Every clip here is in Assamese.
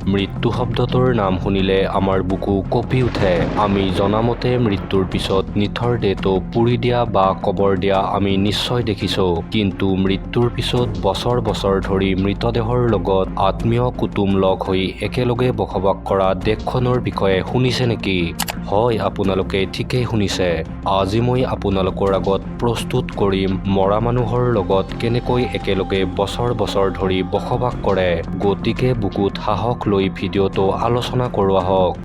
মৃত্যু শব্দটোৰ নাম শুনিলে আমাৰ বুকু কঁপি উঠে। আমি জনামতে মৃত্যুৰ পিছত নিথৰ দেহটো পুৰি দিয়া বা কবৰ দিয়া আমি নিশ্চয় দেখিছোঁ। কিন্তু মৃত্যুৰ পিছত বছৰ বছৰ ধৰি মৃতদেহৰ লগত আত্মীয় কুটুম লগ হৈ একেলগে বসবাস কৰা দেশখনৰ বিষয়ে শুনিছে নেকি? হয়, আপোনালোকে ঠিকেই শুনিছে। আজি মই আপোনালোকৰ আগত প্ৰস্তুত কৰিম মৰা মানুহৰ লগত কেনেকৈ একেলগে বছৰ বছৰ ধৰি বসবাস কৰে। গতিকে বুকুত সাহস লৈ ভিডিঅ'টো আলোচনা কৰোঁ আহক।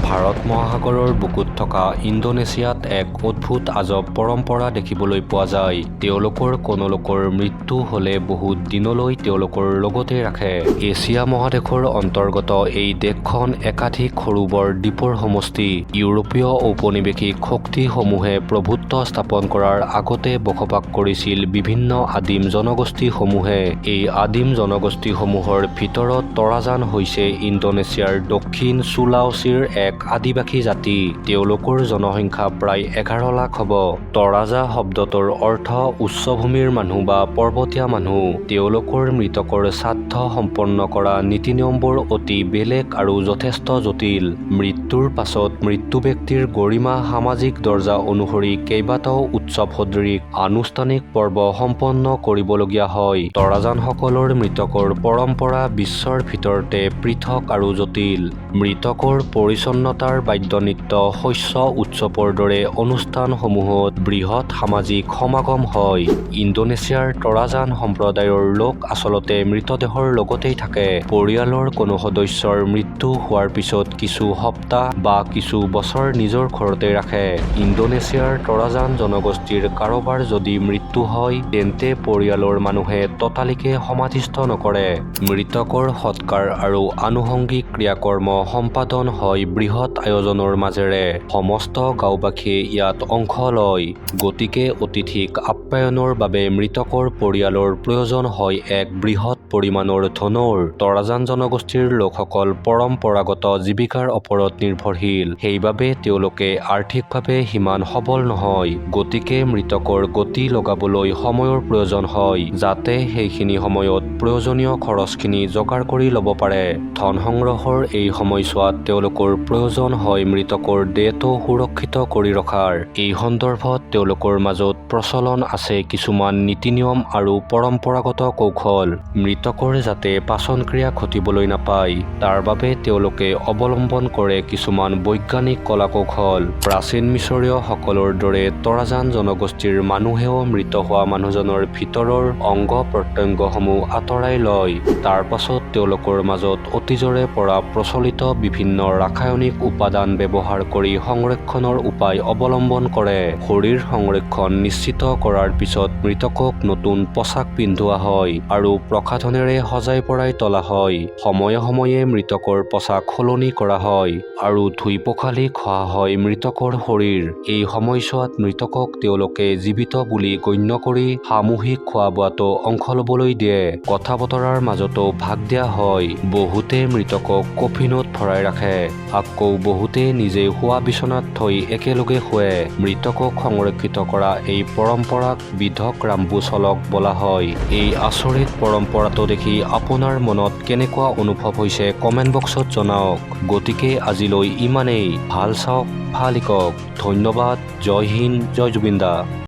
ভাৰত মহাসাগৰৰ বুকুত থকা ইণ্ডোনেছিয়াত এক অদ্ভুত আজব পৰম্পৰা দেখিবলৈ পোৱা যায়। তেওঁলোকৰ কোনো লোকৰ মৃত্যু হ'লে বহুত দিনলৈ তেওঁলোকৰ লগতে ৰাখে। এছিয়া মহাদেশৰ অন্তৰ্গত এই দেশখন একাধিক সৰু বৰ দ্বীপৰ সমষ্টি। ইউৰোপীয় ঔপনিৱেশিক শক্তিসমূহে প্ৰভুত্ব স্থাপন কৰাৰ আগতে বসবাস কৰিছিল বিভিন্ন আদিম জনগোষ্ঠীসমূহে। এই আদিম জনগোষ্ঠীসমূহৰ ভিতৰত তৰাজান হৈছে ইণ্ডোনেছিয়াৰ দক্ষিণ চুলাওছিৰ এক আদিবাসী জাতি। তেওঁলোকৰ জনসংখ্যা প্ৰায় 11 লাখ হ'ব। তৰাজা শব্দটোৰ অৰ্থ উচ্চভূমিৰ মানুহ বা পৰ্বতীয়া মানুহ। তেওঁলোকৰ মৃতকৰ শ্ৰাদ্ধ সম্পন্ন কৰা নীতি নিয়মবোৰ অতি বেলেগ আৰু যথেষ্ট জটিল। মৃত্যুৰ পাছত মৃত্যু ব্যক্তিৰ গৰিমা সামাজিক দৰ্জা অনুসৰি কেইবাটাও উৎসৱ সদৃশ আনুষ্ঠানিক পৰ্ব সম্পন্ন কৰিবলগীয়া হয়। তৰাজানসকলৰ মৃতকৰ পৰম্পৰা বিশ্বৰ ভিতৰতে পৃথক আৰু জটিল। মৃতকৰ পৰিচ্ছন্নতাৰ বাদ্যনৃত্য, শস্য উৎসৱৰ দৰে অনুষ্ঠানসমূহত বৃহৎ সামাজিক সমাগম হয়। ইণ্ডোনেছিয়াৰ তৰাজান সম্প্ৰদায়ৰ লোক আচলতে মৃতদেহৰ লগতেই থাকে। পৰিয়ালৰ কোনো সদস্যৰ মৃত্যু হোৱাৰ পিছত কিছু সপ্তাহ বা কিছু বছৰ নিজৰ ঘৰতে ৰাখে। ইণ্ডোনেছিয়াৰ তৰাজান জনগোষ্ঠীৰ কাৰোবাৰ যদি মৃত্যু হয়, তেন্তে পৰিয়ালৰ মানুহে ততালিকে সমাধিস্থ নকৰে। মৃতকৰ সৎকাৰ আৰু আনুষংগিক ক্ৰিয়াকৰ্ম সম্পাদন হয় বৃহৎ আয়োজনৰ মাজেৰে। সমস্ত গাঁওবাসীয়ে ইয়াত অংশ লয়। গতিকে অতিথিক আপ্যায়নৰ বাবে মৃতকৰ পৰিয়ালৰ প্ৰয়োজন হয় এক বৃহৎ পৰিমাণৰ ধনৰ। তৰাজান জনগোষ্ঠীৰ লোকসকল পৰম্পৰাগত জীৱিকাৰ ওপৰত নিৰ্ভৰশীল। সেইবাবে তেওঁলোকে আৰ্থিকভাৱে সিমান সবল নহয়। গতিকে মৃতকৰ গতি লগাবলৈ সময়ৰ প্ৰয়োজন হয়, যাতে সেইখিনি সময়ত প্ৰয়োজনীয় খৰচখিনি যোগাৰ কৰি ল'ব পাৰে। ধন সংগ্ৰহৰ এই সময়ছোৱাত তেওঁলোকৰ প্ৰয়োজন হয় মৃতকৰ দেহটো সুৰক্ষিত কৰি ৰখাৰ। এই সন্দৰ্ভত তেওঁলোকৰ মাজত প্ৰচলন আছে কিছুমান নীতি নিয়ম আৰু পৰম্পৰাগত কৌশল। মৃতকৰ যাতে পাচনক্ৰিয়া ঘটিবলৈ নাপায়, তাৰ বাবে তেওঁলোকে অৱলম্বন কৰে কিছুমান বৈজ্ঞানিক কলা-কৌশল। প্ৰাচীন মিচৰীয়সকলৰ দৰে তৰাজান জনগোষ্ঠীৰ মানুহেও মৃত হোৱা মানুহজনৰ ভিতৰৰ অংগ-প্ৰত্যংগসমূহ আঁতৰাই লয়। তাৰ পাছত তেওঁলোকৰ মাজত অতীজৰে পৰা প্ৰচলিত বিভিন্ন ৰাসায়নিক উপাদান ব্যৱহাৰ কৰি সংৰক্ষণৰ উপায় অৱলম্বন কৰে। শৰীৰ সংৰক্ষণ নিশ্চিত কৰাৰ পিছত মৃতকক নতুন পোছাক পিন্ধোৱা হয় আৰু প্ৰসাধনেৰে সজাই পৰাই তোলা হয়। সময়ে সময়ে মৃতকৰ পোছাক সলনি কৰা হয় আৰু ধুই পখালি ঘঁহা হয় মৃতকৰ শৰীৰ। এই সময়ছোৱাত মৃতকক তেওঁলোকে জীৱিত বুলি গণ্য কৰি সামূহিক খোৱা-বোৱাতো অংশ ল'বলৈ দিয়ে। কথা-বতৰাৰ মাজতো ভাগ দিয়া হয়। বহুতে মৃতকক কফিনত ভৰাই ৰাখে, আকৌ বহুতে নিজে শোৱা বিচনাত থৈ একেলগে শোৱে। মৃতকক সংৰক্ষিত কৰা এই পৰম্পৰাক বিধক ৰাম্বু চলক বোলা হয়। এই আচৰিত পৰম্পৰাটো দেখি আপোনাৰ মনত কেনেকুৱা অনুভৱ হৈছে, কমেণ্ট বক্সত জনাওক। গতিকে আজিলৈ ইমানেই। ভাল চাওক, ভাল শিকক। ধন্যবাদ। জয় হিন্দ, জয় জুবিন দা।